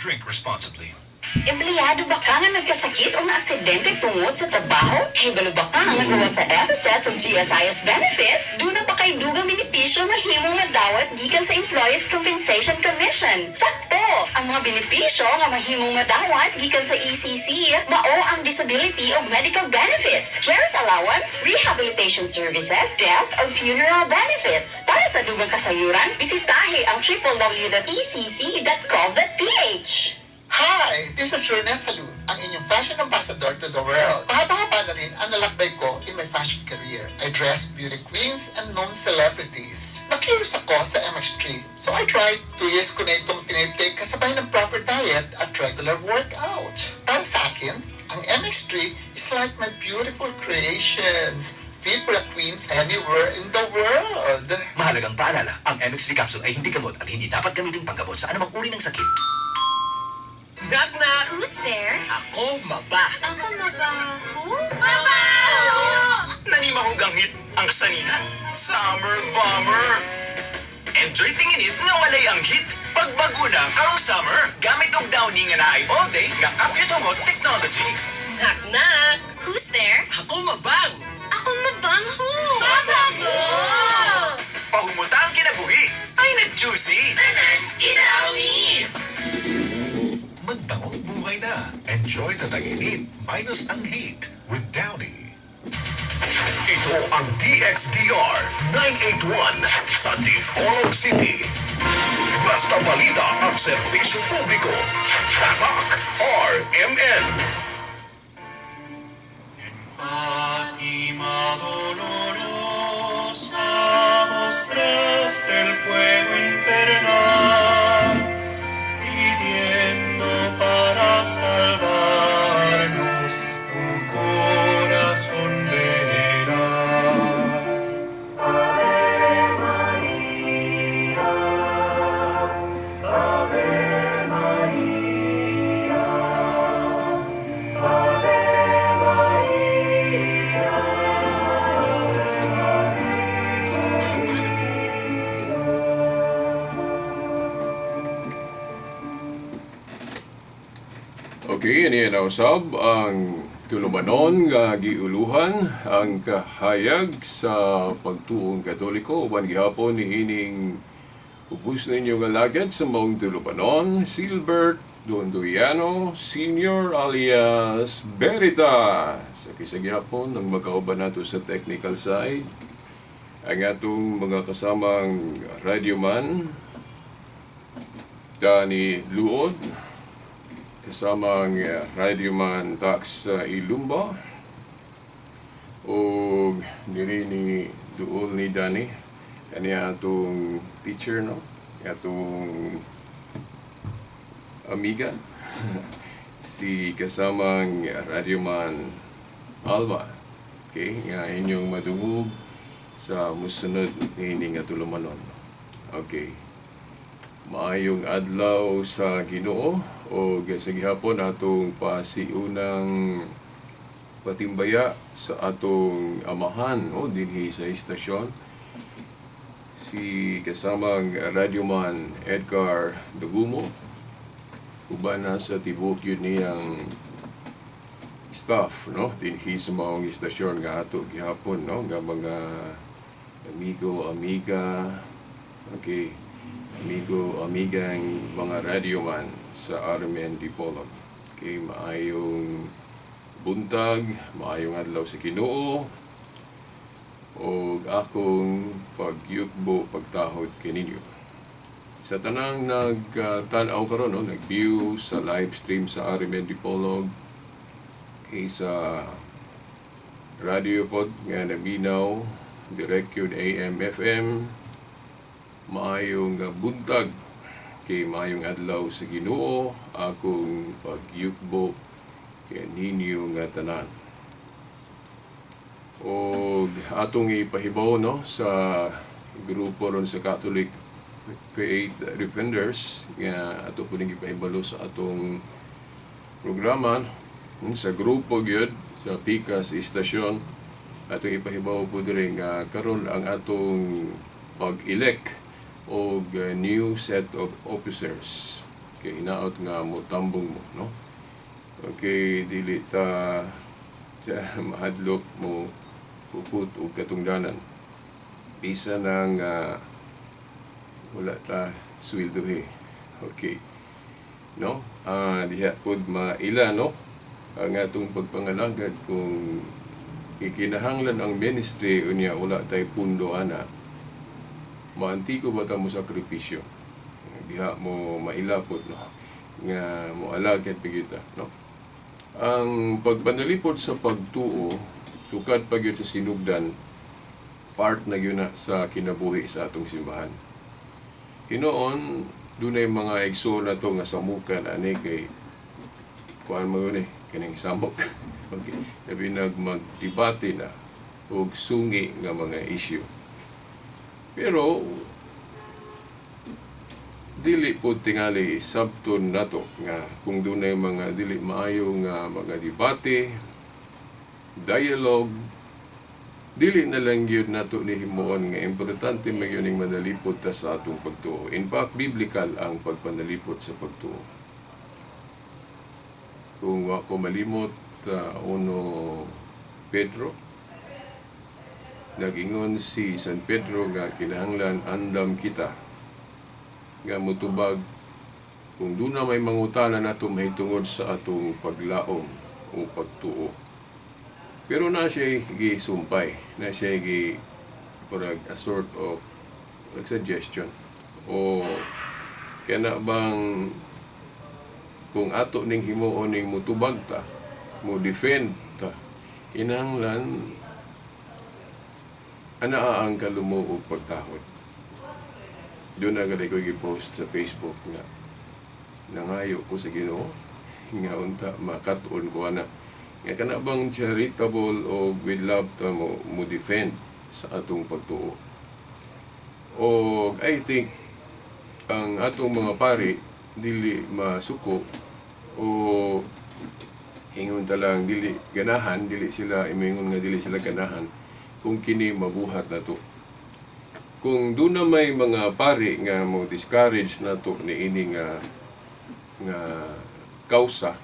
Drink responsibly. Empleyado ba ka nga nagkasakit o naaksidente tungod sa trabaho? Kahibalo ba ka nga gawas sa SSS o GSIS benefits? Duna pa kay dugang benepisyo nga himong madawat gikan sa Employees Compensation Commission. Sakto! Ang mga benepisyo nga mahimong madawat gikan sa ECC mao ang disability o medical benefits, cares allowance, rehabilitation services, death or funeral benefits. Para sa dugang kasayuran, bisitahe ang www.ecc.gov.ph. Hi! This is Rene Salud, ang inyong fashion ambassador to the world. Mahaba-haba na rin ang nalakbay ko in my fashion career. I dress beauty queens and known celebrities. Na-curious ako sa MX3, so I tried. 2 years ko na itong tinitake kasabay ng proper diet at regular workout. Para sa akin, ang MX3 is like my beautiful creations. Fit for a queen anywhere in the world. Mahalagang paalala, ang MX3 capsule ay hindi gamot at hindi dapat gamitin panggamot sa anumang uri ng sakit. Knock knock! Who's there? Ako maba. Ako mabaho? Nanimahog ang hit ang sanina. Summer Bomber! Enjoy tinginit nga walay ang hit. Pagbago na karong summer, gamit og Downy nga naay all day nga kapyot hungot technology. Knock knock! Who's there? Ako mabang! Ako mabangho! Mabango! Pahumuta ang kinabuhi. Ay nag-juicy! Downy! Magbangong buhay na. Enjoy the tag-init minus ang heat with Downy. Ito ang DXDR 981 sa Dipolog City. Basta balita at serbisyo publiko. Tatak RMN. Fátima dolorosa, mostraste el fuego infernal, pidiendo para salvarnos tu corazón veraz. Ave María, Ave María, Ave María. Okay, ini na usab ang tulumanon nga giuluhan ang kahayag sa pagtuong Katoliko uban gihapon niining ubos ninyo nga lagad sa maong tulumanon, Silbert Dondoyano Senior alias Veritas. Sa kisa gihapon ang magkauban nato sa technical side ang atong mga kasamang radyoman Danny Luod, kasamang radyoman Tax Ilumba, o diri ni duol ni Danny kani atong teacher, no, atong amiga, si kasamang radyoman Alma, okay, nga inyong madungog sa musunod niini nga tulumanon. Okay. Maayong adlaw sa Ginoo o sa gihapon atong pasiunang patimbaya sa atong amahan, o dinhi sa istasyon, si kasamang radyoman Edgar Dugumo, uban na sa tibuok yun niyang staff, no, dinhi sa maong istasyon nga ato gihapon, no, nga mga amigo, amiga, okay, amigo, amigang mga radyoman sa RMN Dipolog. Okay, maayong buntag, maayong adlaw sa Ginoo og akong pagyukbo, pagtahod kaninyo. Sa tanang nagtan-aw karon, no, nag-view sa live stream sa RMN Dipolog, okay, sa radio pod nga naminaw direct yun AM FM, maayong buntag kay maayong adlaw sa Ginoo, akong pagyukbo kay ninyo nga tanan. Og atong ipahibaw, no, sa grupo ron sa Catholic Faith Defenders nga ato po ning ipahibalo sa atong programa sa grupo gyud sa Pikas Istasyon. Atong ipahibaw po diri nga karon ang atong pag-elect og new set of officers. Kay hinaot nga mo tambong mo, no? Okay, dili ta sa mahadlok mo puput og katungdanan. Bisa nang wala ta sweldohe. Okay. No? Diha pod maila, no? Ang atong pagpangalagad kung ikinahanglan ang ministry unya wala tay pundo ana, maantiko ba ta mo sakripisyo? Diha mo maila pod, no, nga mo alagad kita, no? Ang pagpanalipod sa pagtuo sukad pa gyud sa sinugdan, part na gyud na sa kinabuhi sa atong simbahan. Hinoon dunay mga igsoon na to nga samukan ani kay kuan mo yun eh, kining samok. Okay. Labi nag magdebate na og sungi nga mga issue. Pero dili po tingali sabton nato nga kung dunay mga dili maayo nga mga debate, dialogue, dili na lang gyud nato ni himuon nga importante man gyud ning manalipod ta sa atong pagtuo. In fact, biblical ang pagpanalipod sa pagtuo. Kung ako malimot, uno Pedro, nagingon si San Pedro nga kinahanglan andam kita nga mutubag kung duna may mangutana nato mahitungod sa atong paglaom o pagtuo. Pero na siya gisumpay, na siya gi parag a sort of like suggestion o kana bang kung ato ning himuon ning mutubag ta, mo defend ta, kinahanglan anaa ang kalumo og pagtahod. Doon na gali ko gi-post sa Facebook nga nangayo ko sa Ginoo nga unta makat-on ko ana nga kana bang charitable o with love ta mo defend sa atong pagtuo. O I think ang atong mga pari dili masuko o ingon ta lang dili ganahan, dili sila imingon nga dili sila ganahan kung kini mabuhat nato. Kung doon na may mga pari nga mo discourage nato ni ini nga nga kausa,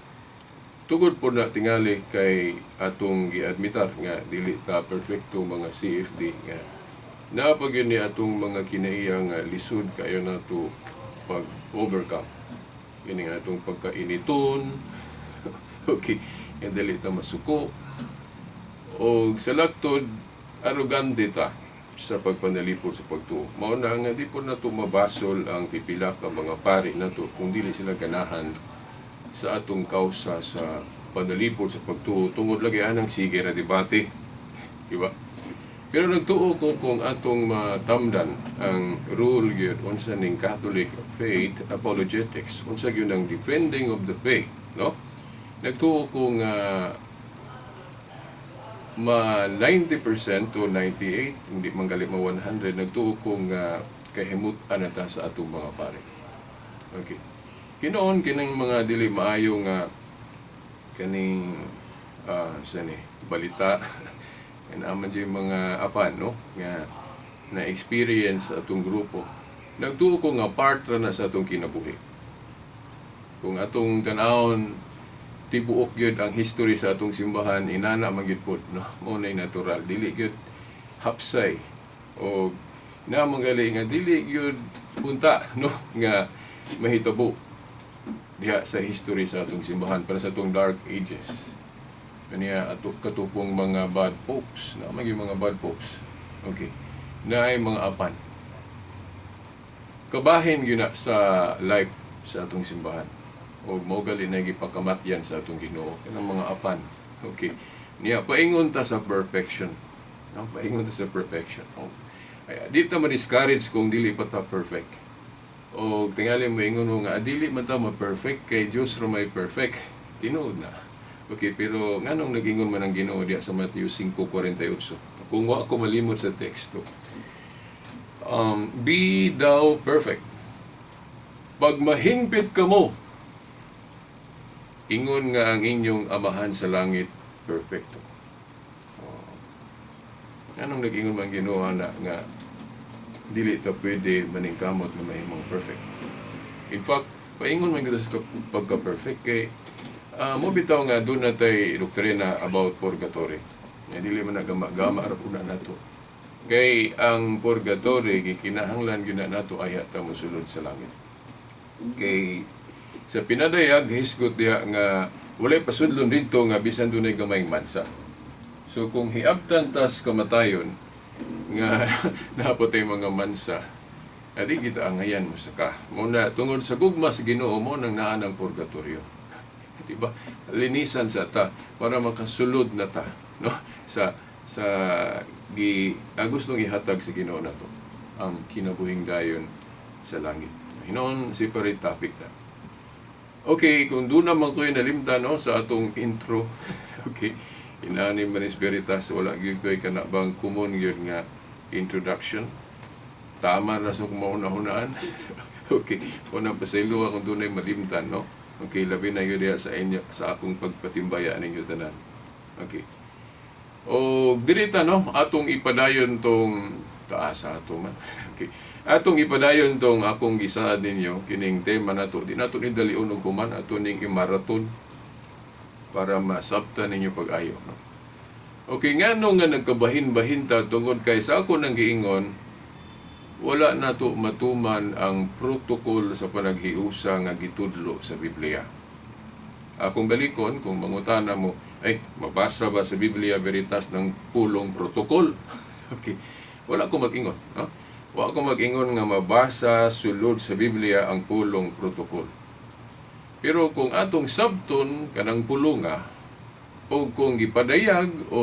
tugod po na tingali kay atong giadmitar nga dili ta perfecto mga CFD, nga naa pa gyud ni atong mga kinaiya nga lisod kayo nato pag overcome kini nga atong pagkainiton. Okay, nga dili ta masuko o sa laktod arugante ta sa pagpanalipod sa pagtuo. Mao na nga di po nato mabasol ang pipila ka mga pari nato kung dili sila ganahan sa atong kausa sa panalipod sa pagtuo tungod lagi anang sige ra debate. Diba? Pero nagtuo ko kung atong matamdan ang rule gyud unsa ning Catholic faith apologetics, unsa gyud ang defending of the faith, no? Nagtuo ko nga ma 90% to 98, hindi man gali ma 100, nagtuo ko nga kahimut-an na ta sa atong mga pare. Okay. Hinoon kining mga dili maayo nga kaning sa ni balita and aman yung mga apan, no, nga na experience sa atong grupo. Nagtuo ko nga part ra na sa atong kinabuhi. Kung atong tan-awon tibuok gyud ang history sa atong simbahan, inana man gyud pod, no? Mao nay natural, dili gyud hapsay o na gali nga dili gyud punta, no, nga mahitabo diha sa history sa atong simbahan para sa atong Dark Ages kaniya ato katupong mga bad popes na may mga bad popes. Okay, na ay mga apan kabahin gyud na sa life sa atong simbahan o mao gali na gipakamatyan sa atong Ginoo kanang mga apan. Okay, niya paingon ta sa perfection, no? Paingon ta sa perfection. Oh. Ay, di ta ma-discourage kung dili pa ta perfect o tingali mo ingon mo nga, "Ah, dili man ta ma-perfect kay Dios ra may perfect." Tinuod na. Okay, pero nganong nagingon man ang Ginoo diya sa Matthew 5:48, kung wa ko malimot sa teksto, "Be thou perfect"? Pag mahingpit kamo, ingon nga ang inyong Amahan sa langit perfecto. Oh. Anong nag-ingon man Ginoo na nga dili ta pwede maningkamot nga mahimong perfect? In fact, Paingon man gyud sa pagka-perfect kay mo bitaw nga doon na tay doktrina about purgatory. Nga dili man na gama-gama ra pud na nato. Kay ang purgatory gikinahanglan gyud na nato ayha ta mosulod sa langit. Kay sa pinadayag hisgot diha nga walay pasudlon didto nga bisan dunay gamayng mansa. So kung hiabtan tas kamatayon nga naa pa tay mga mansa, adi kita angayan mo saka. Mao na tungod sa gugma sa Ginoo mo nang naa ng purgatorio. Di ba? Linisan sa ta para makasulod na ta, no, sa gi gustong ihatag sa Ginoo nato ang kinabuhing dayon sa langit. Hinuon, separate topic na. Okay, kung doon naman ko'y nalimtan, no, sa atong intro. Okay, inani man Spiritas, wala gyud ko'y kana bang common gyud nga introduction. Tama na sa kumauna-hunaan. Okay, kung napasaylo akong dunay malimtan, no? Okay, labi na gyud diha sa inyo sa akong pagpatimbaya ninyo tanan. Okay. O diri ta, no, atong ipadayon tong taas sa ato man. Okay. Atong ipadayon tong akong gisaad ninyo kining tema nato. Di nato ni dalion og human, ato ning imaraton para masabtan ninyo pag-ayo, no? Okay, ngano nga nagkabahin-bahin ta? Tungod kay sa ako nang giingon, wala nato matuman ang protocol sa panaghiusa nga gitudlo sa Biblia. Akong balikon, kung mangutana mo, "Ay, mabasa ba sa Biblia, Veritas, ng pulong protocol?" Okay. Wala ko mag-ingon. No? Wala ko mag-ingon nga mabasa sulod sa Biblia ang pulong protocol. Pero kung atong sabton kanang pulunga, o kung gipadayag o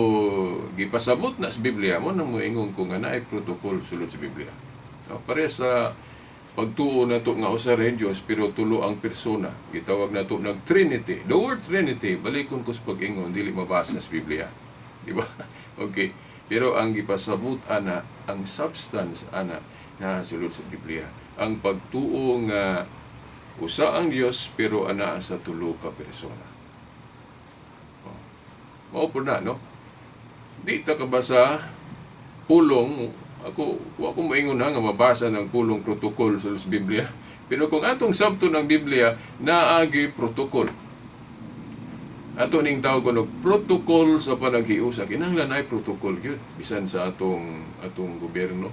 gipasabot na sa Biblia mo nang moingon ko nga naay protocol sulod sa Biblia. No, pare sa pagtuo nato nga usa ra Dios pero tulo ang persona. Gitawag nato nag Trinity. The word Trinity, balikon ko sa pag-ingon, dili mabasa sa Biblia. Di ba? Okay. Pero ang gipasabot ana, ang substance ana na sulod sa Biblia. Ang pagtuo nga usa ang Dios pero anaa sa tulo ka persona. Oh. Mao po na, no? Di ta kabasa pulong, ako, wa ko moingon ha nga mabasa ng pulong protocol sa Biblia. Pero kung atong sabto ng Biblia, naagi protocol. Ato ning tawag og protocol sa panaghiusa. Kinahanglan ay protocol gyud bisan sa atong gobyerno.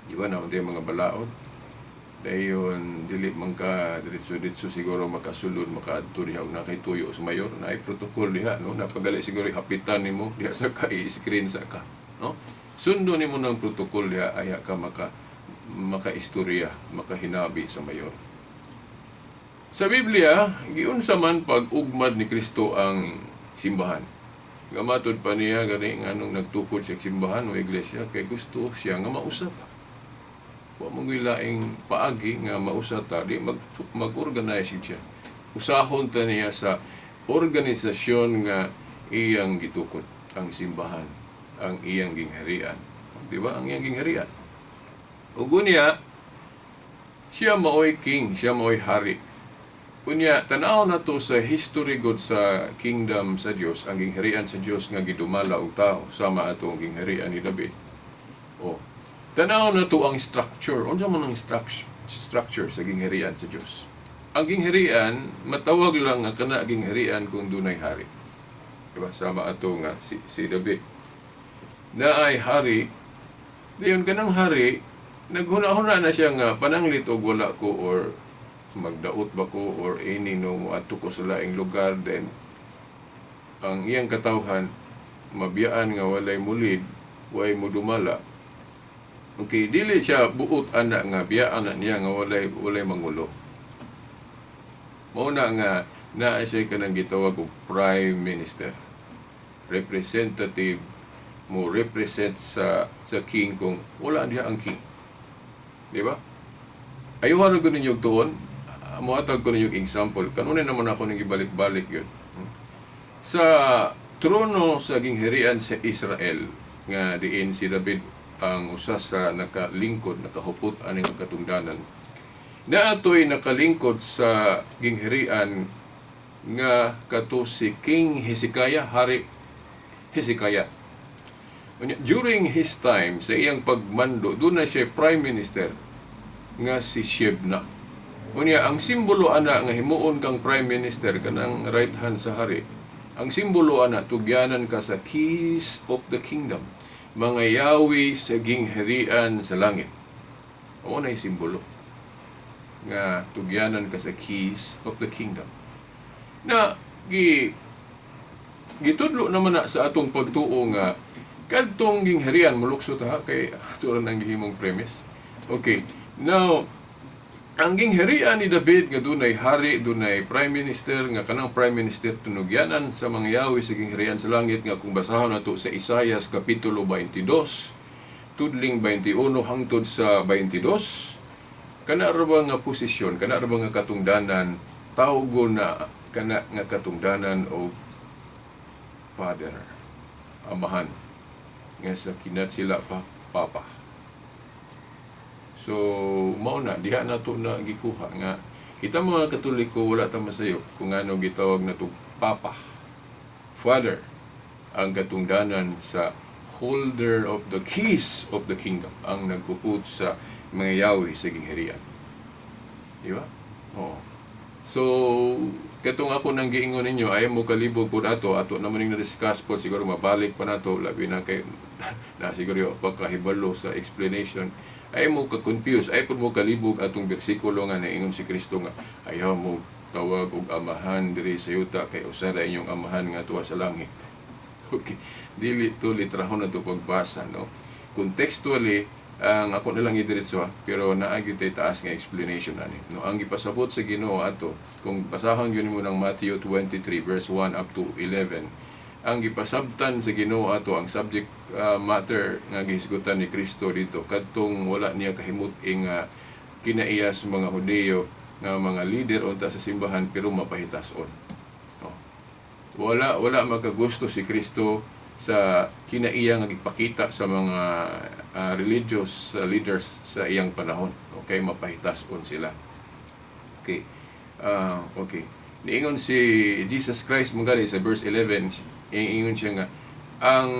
Di ba na mga balaod? Dayon dili man ka diretso-diretso siguro makasulod, makaadto diha og naa kay tuyo sa mayor, naay protocol diha, no? Napagali siguro hapitan nimo diha sa ka, i-screen sa ka, no? Sundo nimo ng protocol diha ayha ka makaistorya, makahinabi sa mayor. Sa Biblia, giunsa man pag-ugmad ni Kristo ang simbahan? Gamatod pa niya gani nganong nagtukod siya simbahan o iglesia, kay gusto siya nga mausap. Wa mo laing paagi nga mausa ta, di mag-organize siya. Usahon ta niya sa organisasyon nga iyang gitukod, ang simbahan, ang iyang gingharian. Di ba? Ang iyang gingharian. Ug unya, siya maoy king, siya maoy hari. Unya, tanaw na to sa history god sa kingdom sa Dios, ang gingharian sa Dios nga gidumala og tao sama atong gingharian ni David. Oh. Tanaw na to ang structure. Unsa man ang structure sa gingharian sa Dios? Ang gingharian, matawag lang nga kana gingharian kung dunay hari. Diba? Sama ato nga si David. Naay hari, dayon kanang hari, naghuna-huna na siya nga pananglit og wala ko or magdaot ba ko or any, no, moadto ko sa laing lugar, then ang iyang katawhan mabiyaan nga walay mulid, way mudumala. Okay, dili siya buot ana nga biyaan na niya nga walay mangulo. Mao na nga naa siya kanang gitawag og prime minister, representative mo represent sa king kung wala diha ang king. Di ba? Ayuhan ra gud ninyo og tuon. Mohatag ko ninyo example. Kanunay naman ako nang ibalik-balik yun. Sa trono sa gingharian sa Israel, nga diin si David ang usa sa nakalingkod, nakahupot aning katungdanan. Naatoy nakalingkod sa gingharian nga kato si King Hezekiah, Hari Hezekiah. Unya, during his time, sa iyang pagmando, doon na siya prime minister nga si Shebna. Unya, ang simbolo ana nga himuon kang prime minister, kanang right hand sa hari. Ang simbolo ana, tugyanan ka sa keys of the kingdom. Mga yawi sa gingharian sa langit. Mao na yung simbolo nga tugyanan ka sa keys of the kingdom. Na gitudlo naman na sa atong pagtuo nga kadtong gingharian, mulukso ta ha, kay ato ra nang gihimong premise. Okay. Now, ang gingharian ni David nga dunay hari, dunay prime minister, nga kanang prime minister tunugyanan sa mga yawi sa gingharian sa langit, nga kung basahon nato sa Isaias kapitulo 22 tudling 21 hangtod sa 22, kana ra ba nga posisyon, kana ra ba nga katungdanan, tawgon na kana nga katungdanan o father, amahan, nga sa kinat sila pa papa. So, mao na, diha na to na gikuha nga kita mga Katoliko wala ta masayop kung ano gitawag na to papa, father, ang katungdanan sa holder of the keys of the kingdom, ang nagpuput sa mga yawi sa gingharian. Di ba? Oo. So, katong ako nang giingon ninyo, ay mo kalibog po ato, ato naman yung na-discuss po, siguro mabalik pa nato, labi na kay, na siguro yung pagkahibalo sa explanation, ay mo ka-confuse, ay po mo kalibog atong bersikulo nga naingon si Kristo nga, ayaw mo tawag og amahan diri sa yuta kay usa ra inyong amahan nga tuwa sa langit. Okay. Dili to litrahon na to pagbasa, no? Contextually, ang ako na lang idiretso ha, pero naa gyud tay taas nga explanation ani. No, ang gipasabot sa Ginoo ato, kung basahon gyud nimo ng Matthew 23 verse 1 up to 11, ang gipasabtan sa Ginoo ato, ang subject matter nga gihisgutan ni Kristo dito kadtong wala niya kahimut nga kinaiya sa mga Hudiyo nga mga leader unta sa simbahan pero mapahitason. No. Wala makagusto si Kristo sa kinaiya nga gipakita sa mga religious leaders sa iyang panahon. Okay, mapahitason sila. Okay. Okay. Niingon si Jesus Christ mo sa verse 11, iingon siya nga ang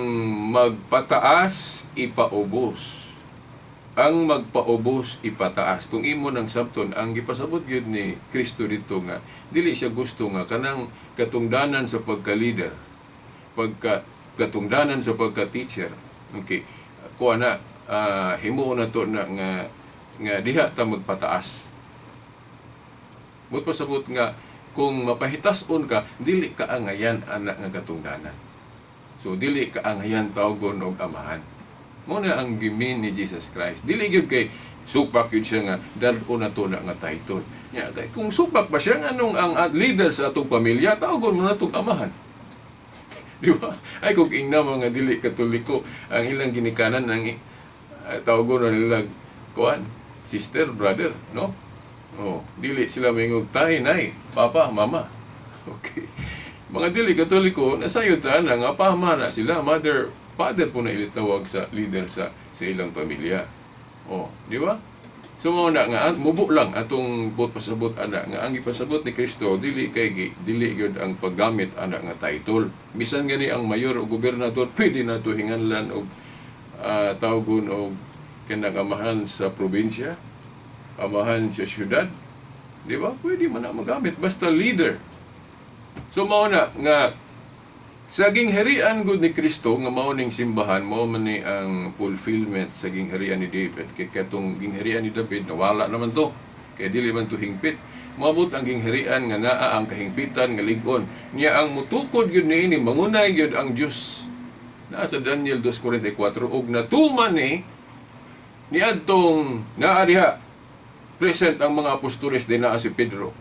magpataas ipaubos, ang magpaubos ipataas. Kung imo nang sabton, ang gipasabot gyud ni Kristo dito nga dili siya gusto nga kanang katungdanan sa pagka-leader, pagka katungdanan sa pagka-teacher. Okay. Kuha na himuon na to na nga nga diha ta magpataas. But pasabot nga kung mapahitason ka, dili ka angayan anak nga katungdanan. So dili ka angayan tawgon og amahan. Mo na ang gimin ni Jesus Christ. Dili gyud kay supak yun siya nga dad-o na to na nga title. Nya kay kung supak pa siya, nganong ang leader sa atong pamilya tawgon mo na tong amahan? Di ba? Ay kung ingna mga dili Katoliko, ang ilang ginikanan ang tawgon na nila kuan, sister, brother, no? Oh, dili sila maingog tay, nay, papa, mama. Okay. Mga dili Katoliko, nasayod ta na nga pama na sila, mother, father po na ilitawag sa leader sa ilang pamilya. Oh, di ba? So mao na nga mubo lang atong buot pasabot ana nga ang gipasabot ni Kristo dili kay dili gyud ang paggamit ana nga title. Bisan gani ang mayor o gobernador pwede nato hinganlan og tawgon og kanang amahan sa probinsya, amahan sa syudad. Di ba? Pwede man na magamit basta leader. So mao na nga sa gingharian gud ni Kristo nga mao ning simbahan, mao man ni ang fulfillment sa gingharian ni David, kay katong gingharian ni David nawala naman to kay dili man to hingpit. Moabot ang gingharian nga naa ang kahingpitan nga lig-on niya, ang mutukod gyud niini, mangunay gyud ang Dios. Naa sa Daniel 2:44 og natuman ni niadtong naa diha present ang mga apostoles din, naa si Pedro.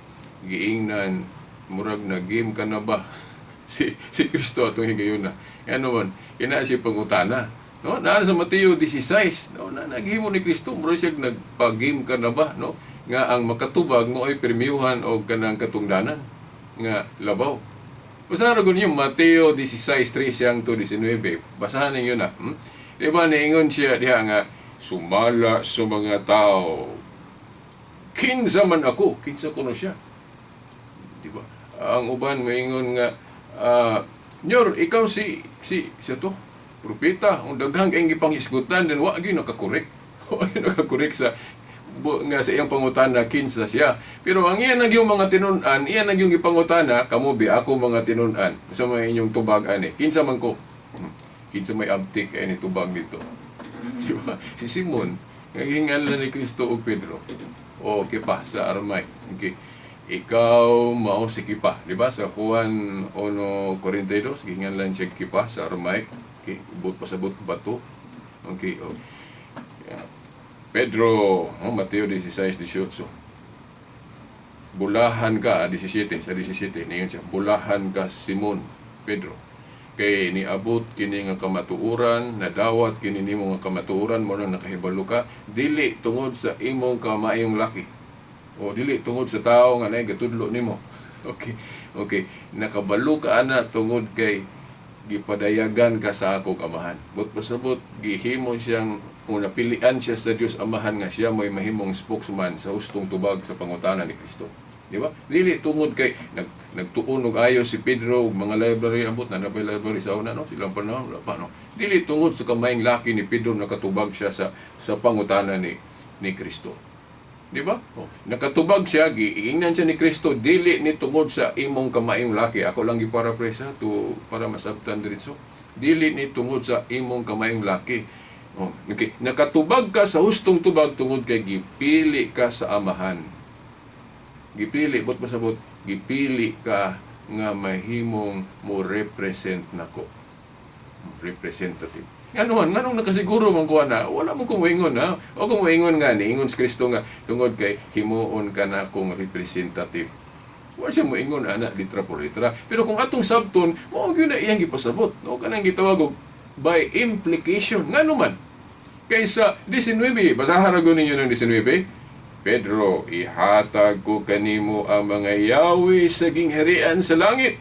Giingnan, murag na game ka na ba si Kristo atong higayuna? Ano man ina siya pangutana, no? Naa sa Mateo 16, no, na naghimo ni Kristo, murag siya nagpa-game ka na ba, no, nga ang makatubag mo ay premyuhan og kanang katungdanan nga labaw. Basahan ko ninyo Mateo 16:3 to 19. Basahan ninyo na. Di ba niingon siya diha nga sumala sa mga tao, kinsa man ako? Kinsa kuno siya? Di ba? Ang uban moingon nga "Nyor, ikaw si siya to, propeta." Ang daghang kayong gipanghisgutan, then wa gyud nakakorek. Wa gyud nakakorek sa nga sa iyang pangutana kinsa siya. Pero ang iya nagyong mga tinun-an, iya nagyong gipangutana, kamo bi ako mga tinun-an. Sa mga inyong tubag ani, kinsa man ko? Kinsa may abtik ani tubag dito? Di ba? Si Simon, nga gihinganlan ni Kristo og Pedro. O Kepa sa Aramaic. Okay. Ikaw mao si Kepa, di ba? Sa Juan 1:42, gihinganlan siya Kepa sa Aramaic. Okay, ubot pasabot bato. Okay, oh. Yeah. Pedro, oh, Mateo 16:18. Bulahan ka, 17, sa 17, ningon siya, bulahan ka Simon, Pedro. Kay niabot kini nga kamatuoran, nadawat kini nimo nga kamatuoran, mo nang nakahibalo ka, dili tungod sa imong kamaayong laki. O dili tungod sa tao nga naay gatudlo nimo. Okay. Okay, nakabalo ka ana tungod kay gipadayagan ka sa akong Amahan. But pasabot gihimo siyang o napilian siya sa Dios Amahan nga siya mo'y mahimong spokesman sa hustong tubag sa pangutana ni Kristo. Di ba? Dili tungod kay nagtuon og ayo si Pedro og mga library, ambot na nabay library sa una, no, silang panahon wala pa, no. Dili tungod sa kamayng laki ni Pedro nakatubag siya sa pangutana ni Kristo. Di ba? Oh, nakatubag siya, giingnan siya ni Kristo, dili ni tungod sa imong kamaayong laki. Ako lang giparaphrase ha, to, para masabtan diretso. Dili ni tungod sa imong kamaayong laki. Oh, okay. Nakatubag ka sa hustong tubag tungod kay gipili ka sa Amahan. Gipili, but masabot, gipili ka nga mahimong mo represent nako. Representative. Ngano man, nganong nakasiguro man ko na, wala mo kong moingon ha. O kung moingon nga, niingon si Kristo nga, tungod kay himuon ka na kong representative. Wala siya moingon ana, litra por litra. Pero kung atong sabton, mao gyud na iyang gipasabot. No, kanang gitawag og by implication. Ngano man? Kaysa 19, basahan ra ninyo ng 19. Pedro, ihatag ko kanimo ang mga yawi sa gingharian sa langit.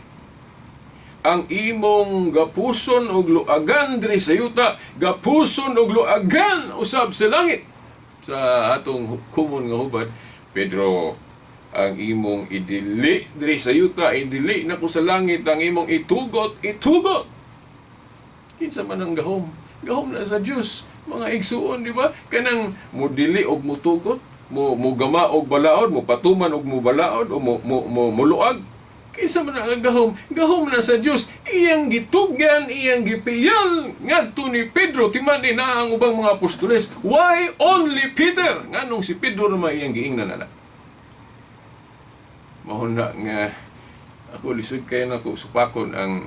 Ang imong gapuson og luagan diri sa yuta, gapuson og luagan usab sa langit. Sa atong common nga hubad, Pedro, ang imong idili diri sa yuta, idili nako sa langit, ang imong itugot, itugot. Kinsa man ang gahom? Gahom na sa Dios, mga igsuon, di ba? Kanang mudili og mutugot, mo mugama og balaod, mo patuman og mubalaod o mo mo, mo muluag. Kinsa man ang gahom? Gahom na sa Dios. Iyang gitugyan, iyang gipiyal ngadto ni Pedro, timan na ang ubang mga apostoles. Why only Peter? Nganong si Pedro naman iyang giingnan ana? Mao na nga ako lisod kay nako supakon ang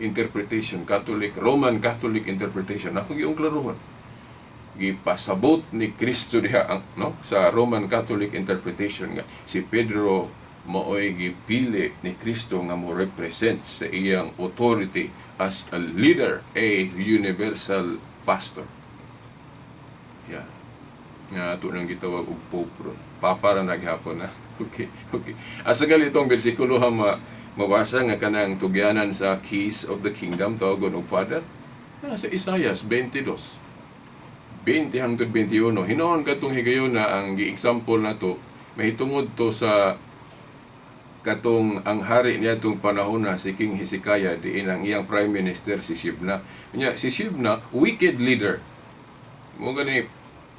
interpretation Catholic, Roman Catholic interpretation. Ako giyong klaruhon. Gipasabot ni Kristo diha ang, no, sa Roman Catholic interpretation nga si Pedro maoy gipili ni Kristo nga mo represent sa iyang authority as a leader, a universal pastor. Yeah. Nga ato nang gitawag og Pope ron. Papa ra naghapon na. Okay, okay. Asa gali itong bersikulo ha mabasa nga kanang tugyanan sa keys of the kingdom tawagon og Father? Nasa Isaias 22. 20 hangtod 21. Hinuon katong higayon na ang gi-example nato mahitungod to sa katong ang hari niya itong panahon na si King Hezekiah, diin ang iyang prime minister si Shebna. Nya si Shebna, wicked leader. Mo gani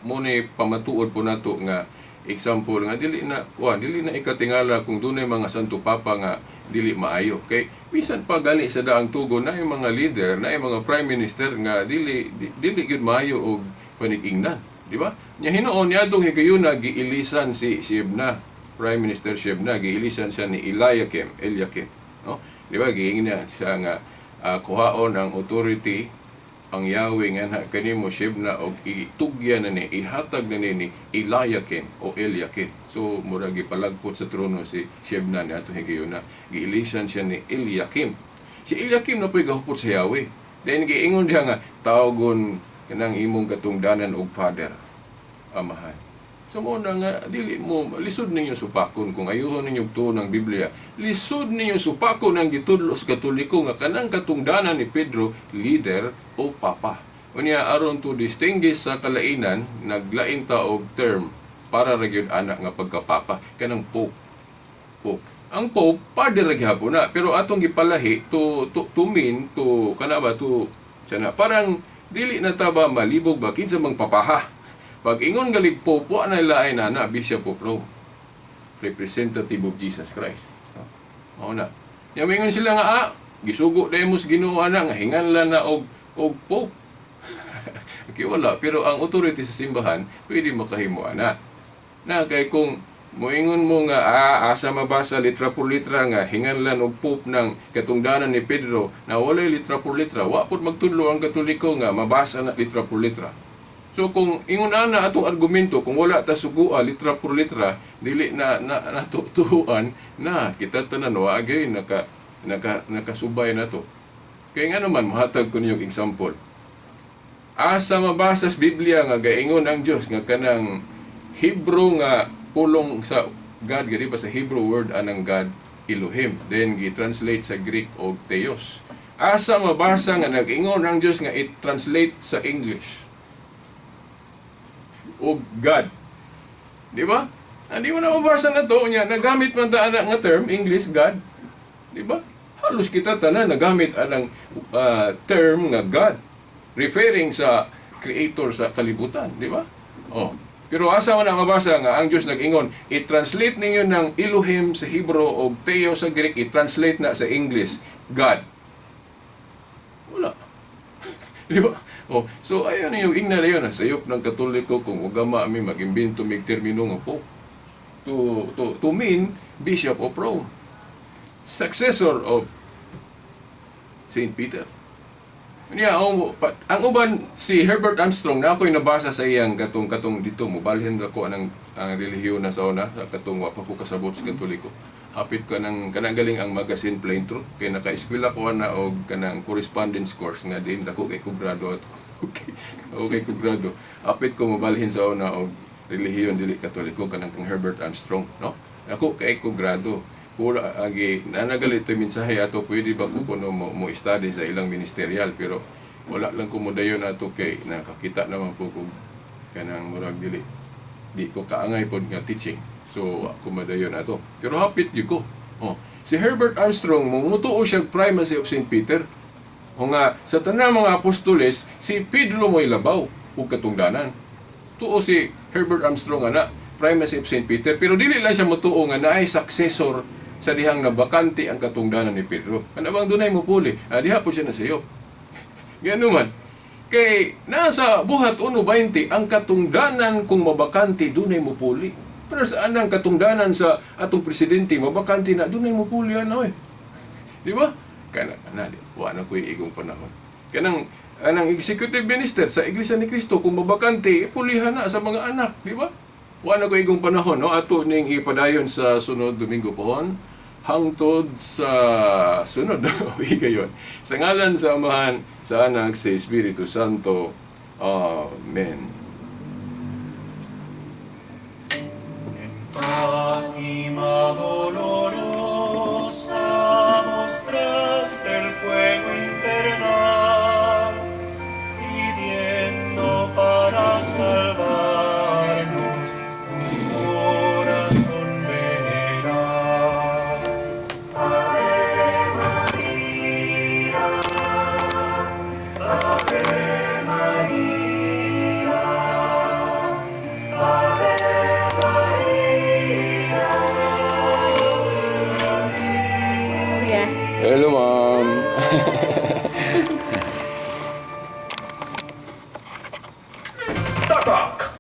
mo ni pamatuod po nato nga example nga dili na kuan, dili na ikatingala kung dunay mga santo papa nga dili maayo, kay bisan pa gali sa daang tugon na yung mga leader na yung mga prime minister nga dili dili gyud maayo og panig-ingnan, di ba? Nya hinuon niadtong higayuna giilisan si Shebna, Prime Minister Shebna, giilisan siya ni Eliakim, Eliakim, no? Di ba giingnan siya nga kuhaon ang authority ang Yahweh nga na kanimo Shebna og itugyan na ni, ihatag na ni Eliakim o Eliakim. So mura gipalagpot sa trono si Shebna ni atong higayuna. Giilisan siya ni Eliakim. Si Eliakim na po'y gahupot sa Yahweh. Then giingon diha nga tawgon kanang imong katungdanan og Father, Amahan. So mo na nga dili mo lisod ninyo supakon kung ayuhon ninyo tuon ng Biblia. Lisod ninyo supakon ang gitudlo sa Katoliko nga kanang katungdanan ni Pedro leader o papa. Unya aron to distinguish sa kalainan, naglain ta og term para ra gyud ana nga pagkapapa kanang pope. Pope. Ang pope father ra gihapon na, pero atong gipalahi to mean to kana ba to sana parang dili na ta ba malibog ba kinsa mang papaha. Pag ingon galig Pope, wa na lain na Bishop of Rome. Representative of Jesus Christ. No? Mao na. Nya moingon sila nga gisugo dahil mo sa Ginoo ana nga hinganlan na og Pope. Okay, wala. Pero ang authority sa simbahan, pwede makahimo ana. Na kay kung moingon mo nga asa mabasa litra por litra nga hinganlan og Pope ng katungdanan ni Pedro na walay litra por litra, wa pud magtudlo ang Katoliko nga mabasa na litra por litra. So kung ingon ana atong argumento, kung wala ta sugua litra por litra, dili na na natutuan na kita tanan wa agay nakasubay na to. Kay nga naman mohatag ko ninyong example. Asa mabasa sa Biblia nga gaingon ang Dios nga kanang Hebrew nga pulong sa God, gani ba sa Hebrew word anang God, Elohim, then gi-translate sa Greek og Theos? Asa mabasa nga nag-ingon ang Dios nga i-translate sa English og God? Di ba? Hindi mo na mabasa na to niya. Nagamit man ta ana nga term English God. Di ba? Halos kita tanan nagamit anang term nga God referring sa creator sa kalibutan, di ba? Oh. Pero asa man na mabasa nga ang Dios nag-ingon, i-translate ninyo ng Elohim sa Hebrew o Theo sa Greek, i-translate na sa English, God? Wala. Di ba? Oh, so ayun yung ingna na yun. Sayop ng Katoliko kung ugama mi mag-imbento mig termino nga Pope to mean Bishop of Rome, successor of Saint Peter. Niya, oh, ang uban si Herbert Armstrong na ako'y nabasa sa iyang katong dito mobalhin ako anang ang relihiyon na sa una sa katong wa pa ko kasabot sa Katoliko. Hapit ka ng kanang galing ang magazine Plain Truth kay naka-eskwela ko na og kanang correspondence course nga diin dako kay ko grado at okay ko grado. Hapit ko mobalhin sa una og relihiyon dili Katoliko kanang kang Herbert Armstrong, no? Ako kay ko grado. Pura agi nanagali ito mensahe ato, pwede ba ko kuno mo study sa ilang ministerial, pero wala lang ko modayon ato kay nakakita naman po kung kanang murag dili di ko kaangay pod nga teaching, so wa ko madayon ato, pero hapit gyud ko. Oh, si Herbert Armstrong mumutuo siya primacy of St. Peter o nga sa tanang mga apostoles si Pedro mo'y labaw ug katungdanan. Tuo si Herbert Armstrong ana, primacy of St. Peter, pero dili lang siya motuo nga naay successor sa dihang nabakante ang katungdanan ni Pedro. Ano bang dunay mo puli? Diha po siya nasayop. Gano man. Kay nasa Buhat 1:20 ang katungdanan kung mabakante dunay mo puli. Pero sa anang katungdanan sa atong presidente mabakante na, dunay mo puli ano eh. Di ba? Kana na di wa na ko'y igong panahon. Kanang anang executive minister sa Iglesia ni Cristo kung mabakante ipulihan na sa mga anak, di ba? Wa na ko'y igong panahon, no? Ato ning ipadayon sa sunod Domingo pohon, hangtod sa sunod higayon. Sa ngalan sa Amahan, sa Anak, sa Espiritu Santo. Amen.